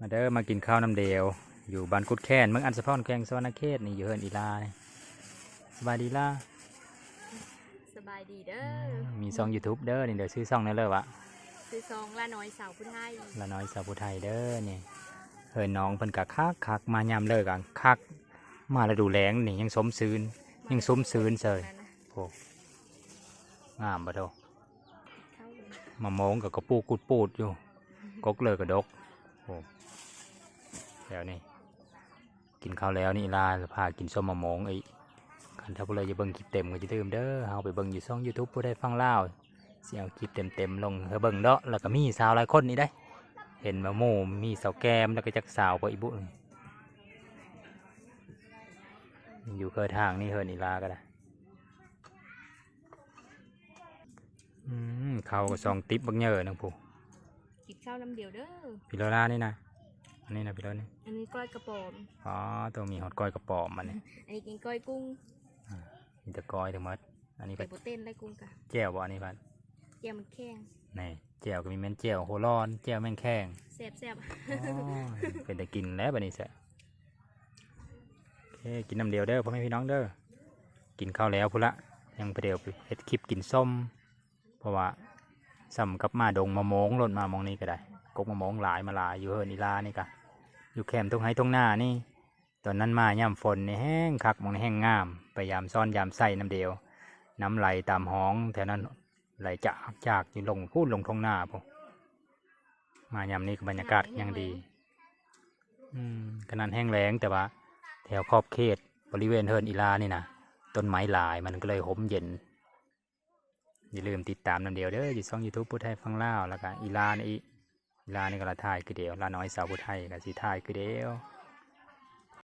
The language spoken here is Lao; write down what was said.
ມາເດີ ມາກິນເຂົ້ານຳດຽວ ຢູ່ບ້ານກຸດແຄນ ເມືອງອັດສະພອນ ແຂວງສະຫວັນນະເຂດນີ້ ຢູ່ເຮືອນອີ່ຫຼ້ານີ້. ສະບາຍດີຫຼ້າ. ສະບາຍດີເດີ. ອືມ ມີຊ່ອງຢູທູບເດີນີ້ເດີ. ຊື່ຊ່ອງແນວເລີຫວາ? ຊື່ຊ່ອງຫຼ້ານ້ອຍສາວຜູ້ໄທ. ຫຼ້ານ້ອຍສາວຜູ້ໄທເດີນີ້. ເຮືອນນ້ອງເພິ່ນກະຄັກໆ ມາຍາມເລີກະຄັກ ມາລະດູແລ້ງນີ້ຍັງຊົມຊື່ນ ຍັງຊຸ່ມຊື່ນເຊີຍ. ໂອ້ ງາມບໍ່ໂທ້. ມະມ່ວງກໍກະປູດກຸດປູດຢູ່ ກົກເລີກະດົກ. ໂອ້ ແຖວນີ້ ກິນເຂົ້າແລ້ວນີ້ ອີ່ຫຼ້າພາກິນສົ້ມມະມ່ວງອີກ. ຄັນຖ້າຜູ້ໃດຢາກເບິ່ງຄລິບເຕັມກໍຢ່າລືມເດີ ເຮົາໄປເບິ່ງຢູ່ຊ່ອງຢູທູບຜູ້ໄທຝັ່ງລາວ ຊິເອົາຄລິບເຕັມໆລົງໃຫ້ເບິ່ງເນາະ. ແລ້ວກໍມີສາວຫຼາຍຄົນນີ້ເດ້ ເຫັນວ່າໝູ່ມີສາວແກ້ມ ແລ້ວກໍຈັກສາວບໍ່ອີກບຸ ຢູ່ເຄີທາງນີ້ເຮືອນອີ່ຫຼ້າກໍໄດ້. ອືມ ເຂົ້າກໍສອງຕິບບັກເຫຍີໜຶ່ງພຸ້ນ. ກິນເຂົ້ານຳດຽວເດີ. ພິໂລລານີ້ນະ ອັນນີ້ນະພິໂລນີ້ ອັນນີ້ກ້ອຍກະປອມ. ອໍ ໂຕມີຮອດກ້ອຍກະປອມອັນນີ້. ອັນນີ້ກິນກ້ອຍກຸ້ງ. ອ່າ ມີແຕ່ກ້ອຍທັງໝົດ. ອັນນີ້ ໄປ ໄປບໍ່ເຕັ້ນໄດ້ກຸ້ງກະ ແຈ່ວບໍ່ອັນນີ້ພັດ? ແຈ່ວມັນແຂງ. ນີ້ ແຈ່ວກໍມີແມ່ນແຈ່ວຫົວຮ້ອນ ແຈ່ວແມ່ນແຂງ. ແຊບໆ. ອໍ ເປັນຕາກິນແລ້ວບັດນີ້ຊະ. ໂອເຄ ກິນນຳດຽວເດີພໍ່ແມ່ພີ່ນ້ອງເດີ. ກິນເຂົ້າແລ້ວພຸ້ນລະ ຍັງໄປດຽວໄປເຮັດຄລິບກິນສົ້ມ ເພາະວ່າສ່ຳກັບມາດົງມະມ່ວງໂລດ ມາໝ່ອງນີ້ກໍໄດ້ ກົກມະມ່ວງຫຼາຍມາຫຼາຍ. ຢູ່ເຮືອນອີ່ຫຼ້ານີ້ກະ ຢູ່ແຄມທົ່ງໄຮ່ທົ່ງນານີ້ ຕອນນັ້ນມາຍາມຝົນນີ້ແຮງຄັກ ໝ່ອງນີ້ແຮງງາມ. ໄປຍາມຊ້ອນຍາມໃສ່ນຳດຽວ ນ້ຳໄຫຼຕາມຮ່ອງແຖວນັ້ນ ໄຫຼຈາກໆຢູ່ລົງພຸ້ນ ລົງທົ່ງນາພຸ້ນ. ມາຍາມນີ້ກໍບັນຍາກາດຍັງດີ. ອືມ ຂະໜາດແຫ້ງແລ້ງ ແຕ່ວ່າແຖວຂອບເຂດບໍລິເວນເຮືອນອີ່ຫຼ້ານີ້ນະ ຕົ້ນໄມ້ຫຼາຍ ມັນກໍເລີຍຮົ່ມເຢັນ. ຢ່າລືມຕິດຕາມນຳດຽວເດີ ຢູ່ຊ່ອງຢູທູບຜູ້ໄທຝັ່ງລາວ ແລ້ວກະອີ່ຫຼ້ານີ້ອີກ. ອີ່ຫຼ້ານີ້ກໍລະຖ່າຍຄືດຽວ ຫຼ້ານ້ອຍສາວຜູ້ໄທກໍຊິຖ່າຍຄືດຽວ.